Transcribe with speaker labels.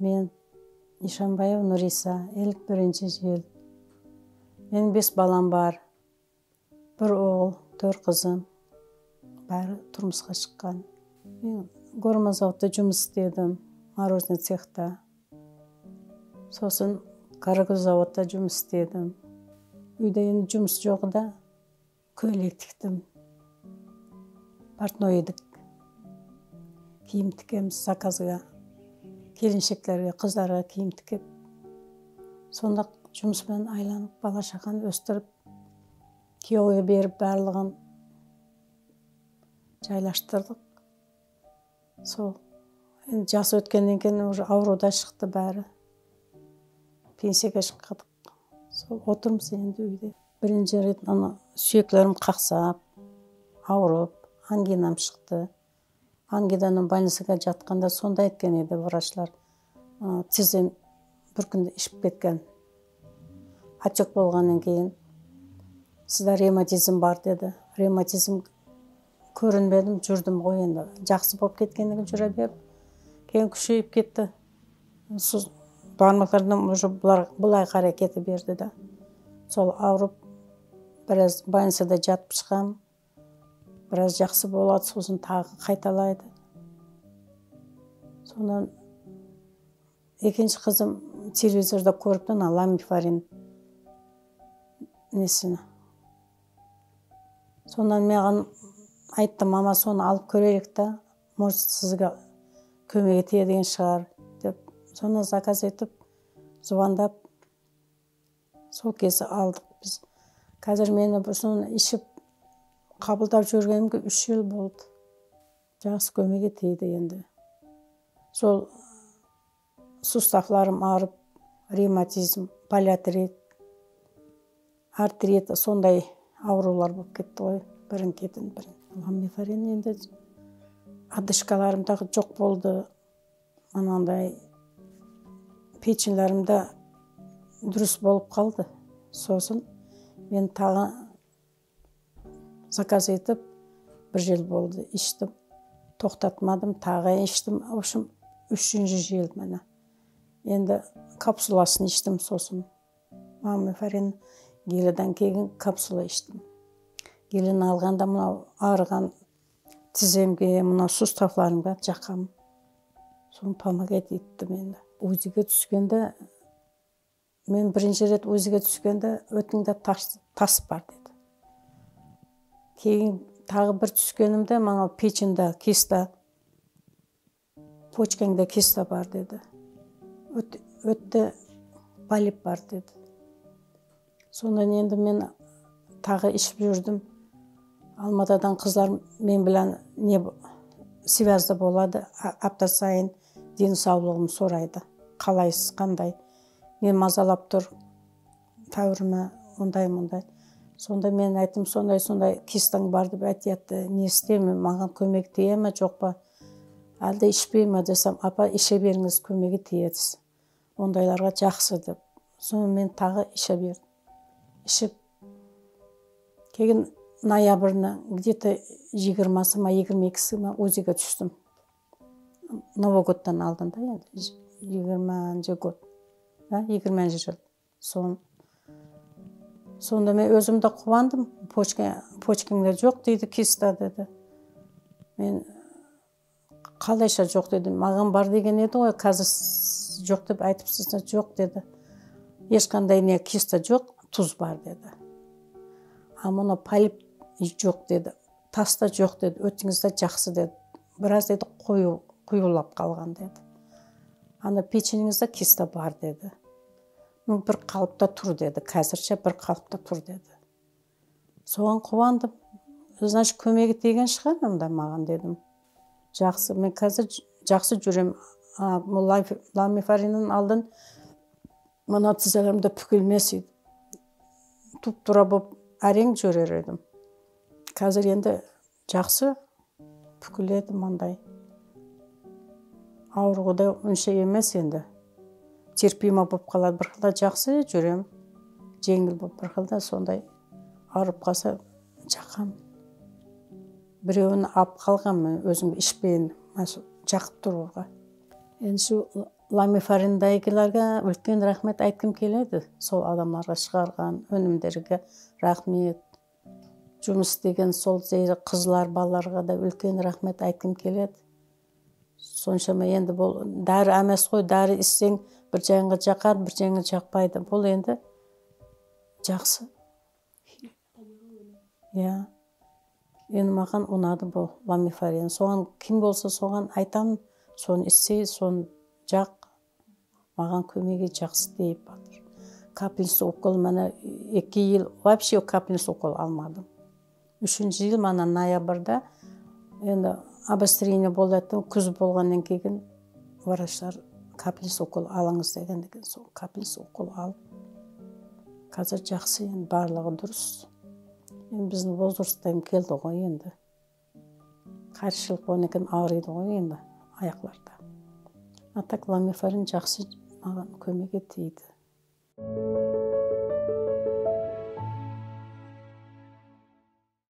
Speaker 1: Мен Нишанбаева Нуриса, 51 жыл. Менің 5 балам бар. Бір оғыл, 4 қызым. Бәрі тұрмысқа шыққан. Мен гормозаводта жұмыс істедім, мороженое цехта. Сосын Каракөз заводта жұмыс істедім. Үйде енді жұмыс жоқ да, көйлек тіктім. Портной едік. Киім тікеміз заказға. Келіншектерге, қыздарға киім тікіп. Сонда жұмыспен айланып, бала шағаны өстіріп, күйеуге беріп барлығын жайлаштырдық. Сол енді жас өткеннен кейін уже ауру да шықты бәрі. Пенсияға шықтық. Сол отырмыз енді үйде. Бірінші рет ана сүйектерім қақсап, ауырып, ангинам шықты. Ангинадан больницаға жатқанда сонда айтқан еді врачлар. Тізем бір күнде ішіп кеткен. Отек болғаннан кейін сізде ревматизм бар деді. Ревматизм көрінбедім, жүрдім ғой енді. Жақсы болып кеткеннен кейін жүре беріп, кейін күшейіп кетті. Бармақтарым уже бұлай қарай кете берді да. Сол ауырып, біраз больницада жатып шығамын. Біраз жақсы болады, сосын тағы қайталайды. Сонан екінші қызым телевизорда көріпті ана ламифарин несіні. Сонан маған айтты, мама, соны алып көрелік та, может, сізге көмегі тиеді шығар деп. Соны заказ етіп, звондап, сол кезде алдық біз. Қазір мені соны ішіп қабылдап жүргенімге 3 жыл болды. Жақсы көмегі тиді енді. Сол суставларым ауырып, ревматизм, полиартрит, артрит, сондай аурулар болып кетті ғой, бірін кетін бірін. Ламифарин енді одышкаларым тағы жоқ болды, анандай печеньлерім де дұрыс болып қалды. Сосын мен тағы заказ етіп, бір жыл болды, іштім, тоқтатмадым, тағы іштім. В общем, үшінші жыл міне. Енді капсуласын іштім сосын. Ламифарин гелідан кейін капсула іштім. Гелін алғанда мынау ауырған тіземге, мынау суставларымға жаққам. Соны помогать етті мені. УЗИге түскенде, мен бірінші рет УЗИге түскенде өтіңде тас, тас бар деді. Кейін тағы бір түскенімде мынау печеньда киста, почкаңда киста бар деді. Өтте полип бар деді. Сондан енді мен тағы ішіп жүрдім. Алматыдан қыздар мен білән не связьда болады, апта сайын денсаулығым сұрайды. Қалайсыз, қандай? Мен мазалап тұр, тәуір ме, ондай мұндай. Сонда мен айттым, сондай сондай кистаң бар деп айтады, не істеймін, маған көмек тие ме, жоқ па? Әлде ішпей ме десем, апа, іше беріңіз, көмегі тиеді. Ондайларға жақсы деп. Соны мен тағы іше бердім. Ішіп, кейін ноябрьның где-то 20-сы ма, 22-сі ма, УЗИге түстім. Новый годтан алдында енді, 20-год, да, 20-жыл. Сон. Сонда мен өзім де қуандым. Почкаңда жоқ дейді, киста деді. Мен қалайша жоқ дедім. Маған бар деген еді ғой, қазір жоқ деп айтыпсыз, жоқ деді. Ешқандай не киста жоқ, тұз бар деді. А мұны полип жоқ деді, тас та жоқ деді, өтіңізде жақсы деді. Біраз деді, қою, құюлап қалған деді. Ана печеніңізде киста бар деді. Ну, бір қалыпта тұр деді, қазірше бір қалыпта тұр деді. Соған қуандым. Значит, көмегі тиген шығар онда маған дедім. Жақсы, мен қазір жақсы жүрем. Ламифариннің алдын мына тізелерімде бүкілмес еді. Туп тура болып әрең жүрер едім. Қазір енді жақсы бүкіледі мындай. Ауруы да онша емес енді. Терпимо болып қалады, бір қылда жақсы жүрем. Жеңіл болып, бір қылда сондай ауырып қалса жақам. Біреуін алып қалғанмын, өзім ішпейін, жақып тұруға. Енді шу Ламифариндагыларға үлкен рахмет айтқым келеді. Сол адамдарға, шығарған өнімдерге рахмет. Жұмыс істеген сол қызлар, балаларға да үлкен рахмет айтқым келеді. Соншама енді бұл дәрі емес қой, дәрі ішсең, бір жағыңа жақады, бір жағыңа жақпайды. Бұл енді жақсы. Иә. Енді маған ұнады бұл ламифарин. Соған кім болса, соған айтамын, соны ішсе, соны жақ, маған көмегі жақсы деп жатыр. Капельница, укол, міне, 2 жыл вообще капельница, укол алмадым. Үшінші жыл мана ноябрьда енді обострение болды. Күз болғаннан кейін врачтар капельница, укол алыңыз деген екен. Сол капельница, укол алып, қазір жақсы енді, барлығы дұрыс. Енді біздің возрасттан келді ғой енді, қаршылық болғаннан кейін ауырады ғой енді аяқларда. А так ламифарин жақсы, маған көмегі тиді.